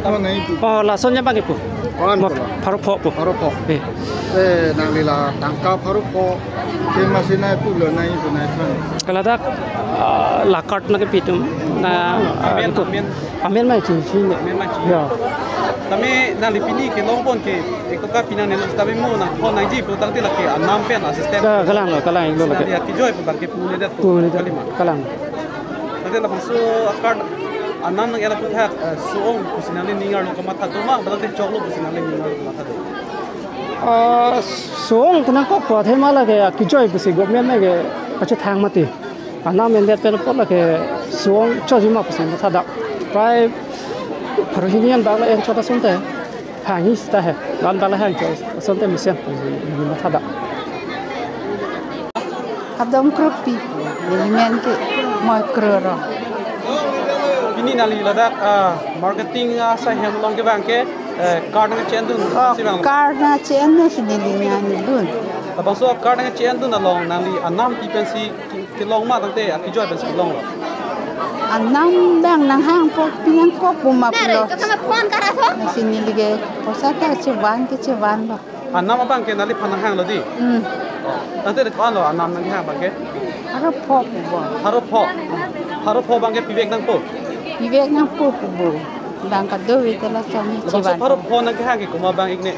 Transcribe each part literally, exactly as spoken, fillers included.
Oh, nai pu. Oh, lason jam bang ipu. Koan Mot, pulo. Pharo pho pu. Pharo pho. Eh. Eh, nangli la tangka pharo pho. Tema sina pu lo nai pu nai than. Kaladak, ah, la card nangkepi atum. Na, ah, amen, ipu. Amen. Amen mai chin chin. Amen mai chin. Ya. Tame nangli pini kelong pon ke, eko ka pinang nelo tame mo nang phone nangji pu tangte lake anam pen assistant. Ka-, kalang lo, kalang lo lake. Nangli akijoi pu bang ke pu ne dat pu. Pu ne dat. Kalima. Kalang. Tangte labangso a-card anam nang-et aphuthak, eh, so-ong pusi nangli ning arlo kamatha do ma, ba tangte choklo pusi nangli ning arlo kamatha do? Ah, so-ong pu nangkok pu athema lake akijoi pusi government nangke pachethang mati. Anam endet pen apot lake so-ong choji ma pusi matha dak. Prai pharo hini an bak la en chot asonte. Hangji seta he. Lan bak la hang chot asonte mesen pusi matha dak. Kadom kropi, neli men ke Moi Krorong. Pini nangli ladak, ah, marketing, ah, asai hem along ke bang ke, eh, card nangche-endun. Oh, si bang. Card nangche-endun si neli nangdun. Labangso card nangche-endun along nangli anam pi pensi ke-, kelong ma tangte akijoi pensi kelong lo? Anam bang nanghang po pinangkok pu ma pulo. Nasi neli ke poisa ta chevan ke chevan lo. Anam abang ke nangli aphan nanghang lo di? Hmm. Tangte de ko-an lo anam nanghang abang ke? Pharo pho pu bo. Pharo pho. Pharo pho abang ke pivek nangpo? Pivek nangpo pu bo. Bang kadokave ta lason ni. Labangso chevan. Pharo pho nangkehang ke komat abang ik ne?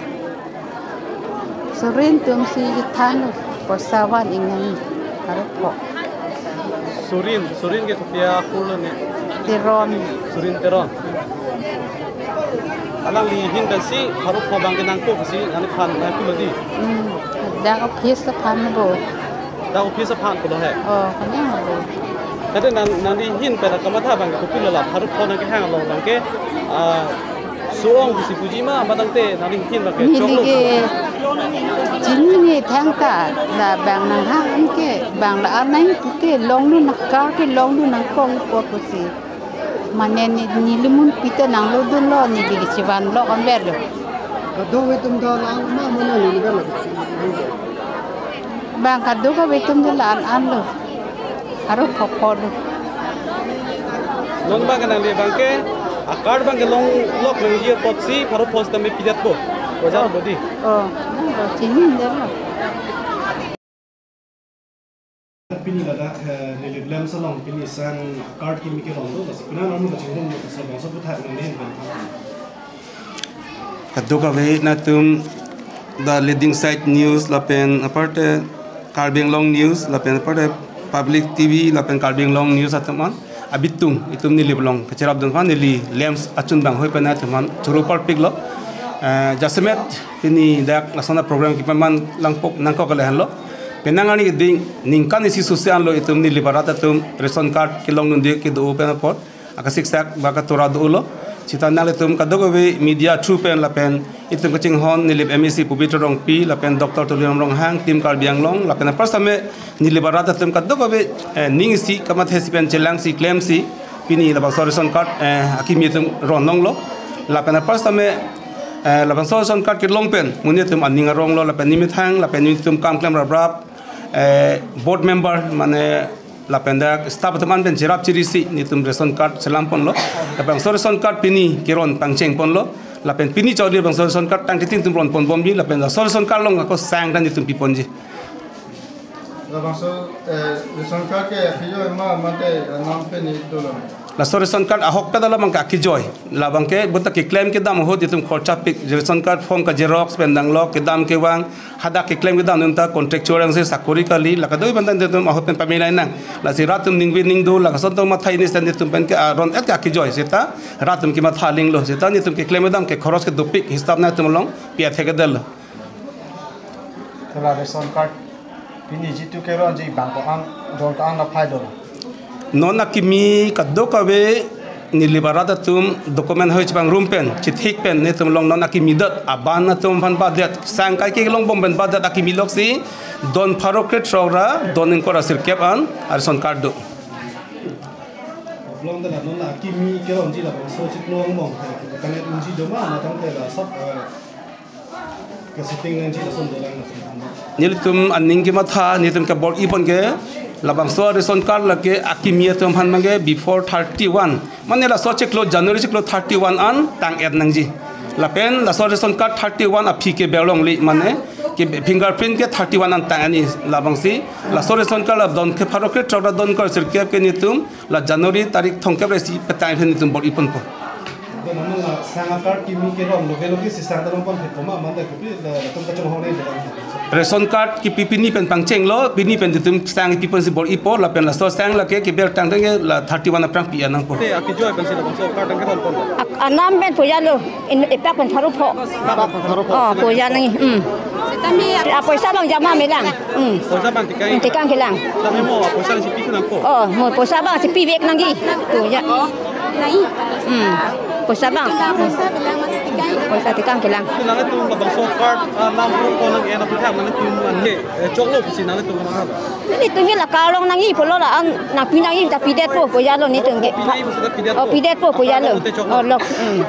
Sorin atum si than lo, poisa van ik nangji. Pharo pho. Sorin, Sorin ke kopi akur lo ne? Teron. Sorin Teron. Alangli ahin pensi pharo pho abang ke nangpo pusi nangli aphan nangpulo di? Hmm. Dak office aphan bo. Dak office aphan pulo he? Oh, kanya bo. Tangte nang, nangli ahin pen kamatha abang ke kopilo la pharo pho nangkehang along abang ke, ah, so-ong pusi puji ma, ba tangte nangli ahin abang ke neli choklo ke pu? Chinine thangta, la bang nanghang ke, bang la-an nangpu ke, longdun nang card ke longdun nangkok apot pusi. Mane ne, neli munpi ta nanglodunlo, neli ke chevan lo, kan ver lo. Kadokave atum ta lang ma, mane neli ver lo. Bang kadokave atum ta la-an an lo. Pharo pho pho lo. Non abang ke nangli abang ke, a-card abang ke longlok nangji apotsi pharo pho sitame pidetpo. Wajar lo di? Oh, lo, chinine lo. Pini ladak, eh, Nilip LAMPS along pini sang card kimi kelong do, laso pini nang kachinghon do, laso bangso aphuthak nangli ahin pen. Kadokave nangtum The Leading Side News lapen aparte Karbi Anglong News lapen aparte Public T V lapen Karbi Anglong News atum an abitung itum Nilip along kacherapdun aphan neli LAMPS achun bang hoi pen nangtum aphan choro parpiklo. Eh, jasemet pini dak lason a-program kepaman langpok nangkok kali henlo. Penang arni keding ningkan isi susi anlo itum Nilip arat atum ration card kelongdunde kedo pen apot akasiksak ba katora dolo. Seta nanglitum kadokave media through pen lapen itum kachinghon Nilip MAC Pabitra Rongpi lapen Doctor Tuliram Ronghang, Team Karbi Anglong lapen apar same Nilip arat atum kadokave, eh, ning isi kamatha si pen chelangsi klemsi pini labangso ration card, eh, akimi atum ron longlo. Lapen apar same, eh, labangso ration card kelong pen monit atum aning aronglo lapen nemethang lapen netum kam klem raprap, eh, board member mane lapen dak staff atum an pen cherap cherisi netum ration card chelang ponlo. Lapen labangso ration card pini keron pangcheng ponlo. Lapen pini chodi labangso ration card tangte tin tum ron ponbomji lapen labangso ration card along ako sang ta netum piponji. Labangso, eh, ration card ke akijoi ma mate anam pen ik dolo? Laso ration card ahokpet alam abang ke akijoi. Labang ke bonta keklem kedam ahut itum khorcha pik, ration card form ka-xerox pen danglok kedam kevang, hadak keklem kedam atum ta contractual angse sakori kali, la kado-an abang ta itum ahut pen pamilai nang. Lasi rat atum ningve ningdo, la kason atum matha ini stand itum pen ke aron-et ke akijoi seta rat atum kematha linglo seta netum keklem kedam ke khoros ke dopik hisap nangtum along pi atheke del. Hala ration card pini jitu keronji bang ko-an, don ko-an aphai dolo? Non akimi kadokave Nilip arat atum document hoi chepang rum pen chethik pen netum along non akimi dat aban atum aphan badet sang kai kelongbom pen badet akimi loksi don pharo krethrok ra don ingkoi ra sirkep an a-ration card do. Oblong dela non akimi keronji labangso chiklo angbong tangte unji do ma, ma tangte la sab, eh, Ke setting nangji lason dolang na. Nelitum aning kematha, nelitum kebor-i pon ke, Labangso ration card lake akimi atum aphan abangke before thirty-one, mane laso chiklo January chiklo thirty-one an tang-et nangji. Lapen laso ration card thirty-one aphi keber longle, mane ke fingerprint ke thirty-one an tang-et nangji. Labangsi laso ration card la don ke pharo kre throk ra don kre sirkep ke nelitum la January tarik thomkep ra isi petang pen nelitum bor-i ponpo. Ito naman la sang a-card kimi kelong loge loge si sang ta longpon phet ma, mane kopi la tum kachonghong ni. Ration card kipi pini pen pangchenglo, pini pen nelitum sang kipi ponsi bor-ipo, lapen laso sang lake keber tangte ke la thirty-one aphrang pi-an nangpo. Te akijoi pensi labangso card tang kelongpon. Ak-, anam pen poja lo, in epak pen pharo pho. Pharo pho. Oh, poja nangji. Hmm. Sitame a, poisa abang jama me lang. Hmm. Poisa abang tekang. Hmm, tekang kelang. Tame mo poisa si pi nangpo. Oh, mo poisa abang si pivek nangji. Poja. Hmm. Poisa abang. Poisa bilang masih tiga. Poisa tekang kelang. Ito nanglitum labangso card, ah, nam ko nang-en aphi nangtum ane, eh, choklo pusi nanglitum manghap. Nelitum la kelong nangji pulo la an nangpi nangji ta pidetpo poja lo nelitum ke. Pi nangji pusi ta pidetpo. Oh, pidetpo poja lo. Ante choklo. Oh, lok. Hmm.